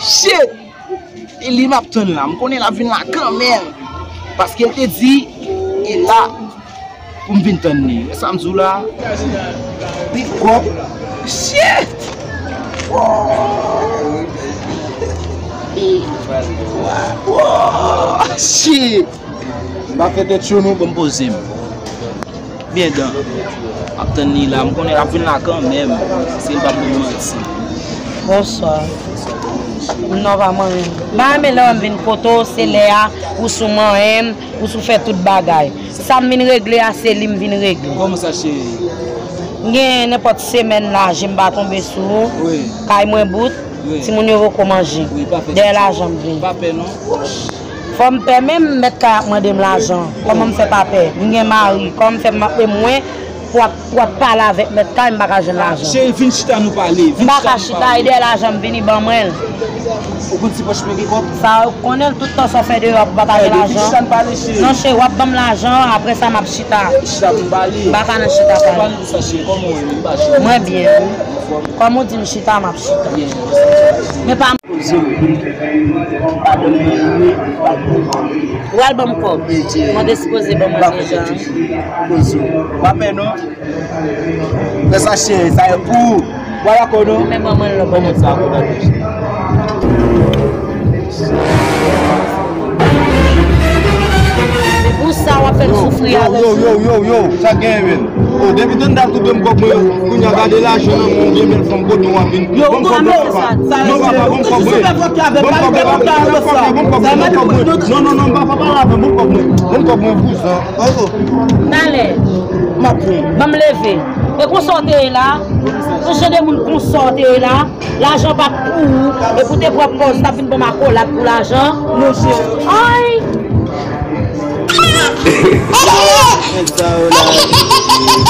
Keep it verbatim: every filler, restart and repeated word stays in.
Shit! E li m ap tann la. M konnen l ap vin la kanmenm. Paske l te di, e la pou m vin tann li. E sa m di w la? Big Bob. Shit! Wow! Wow! Shit! M pa fè tèt cho non, ban m poze m. Byen dan. M ap tann li la, m konnen l ap vin la kanmenm. Si l pa ban m manti. Bonswa. Non, pa manyen m. M pa renmen lè w wè m vin kote w, se lè a, ou sou manyen m, ou sou fè tout bagay. Sa m vin regle a, se li m vin regle. Kòman sa, cheri? M gen nenpòt semèn la, je m pa tonbe sou ou. Wi. Kay mwen bout, wi, timoun yo poko manje. Wi, pa fè tèt cho. Dèyè lajan m vini. Pa pè non. Fò m pè menm, mèt kay ap mande m lajan. Kòman m fè pa pè? M gen mari. Kòman m fè m ap, e mwen, pou ap, pou ap pale avèk mèt kay, m pa ka jwenn lajan. Cheri, vin chita nou pale. Vin chita nou pale. M pa ka chita, e dèyè lajan m vini, ban mwen l. Ou konn si pòch mwen gen kòb? Sa ou konnen l, tout tan sa w fè deyò pou pa ka gen lajan. Vin chita nou pale, cheri. Non, cheri, w ap ban m lajan, apre sa m ap chita. Chita pou n pale. M pa ka nan chita pale. Pale pou sa, cheri, kòman w ye? M pa cheri. Mwen byen, wi. Anfòm? Kòm ou di m chita, m ap chita. Byen. Men pa Kozo. Ou al ban m kòb. Mwen te sipoze ban mwen deja. Kozo. Pa pè non. Fè sa cheri, sa e pou ou. Ou pa dakò non? Men ban mwen l lò. Ban mwen sa, ou dakò. Pou sa w ap fè m soufri a. Yo, yo, yo, yo, yo, sa k genyen menm? Oh, depi tande a toupe m kòb mwen, kounye a gade lajan nan men w, gen bèl fanm kote w ap vin. Ban m kòb mwen, papa. Non, papa, ban m kòb mwen. Ban m kòb mwen, papa. Ban m kòb mwen, ban m kòb mwen. Non, non, non, papa, pale avè m, ban m kòb mwen. Ban m kòb mwen, vouzan. Talè. M ap pran. Ban m leve. E konsa w te ye la? Yon jan de moun konsa w te ye la? Lajan pa t pou ou, epi w te pran pòz, t ap vin ban m akolad pou lajan. Monchè. Ay! Nèg sa yo la.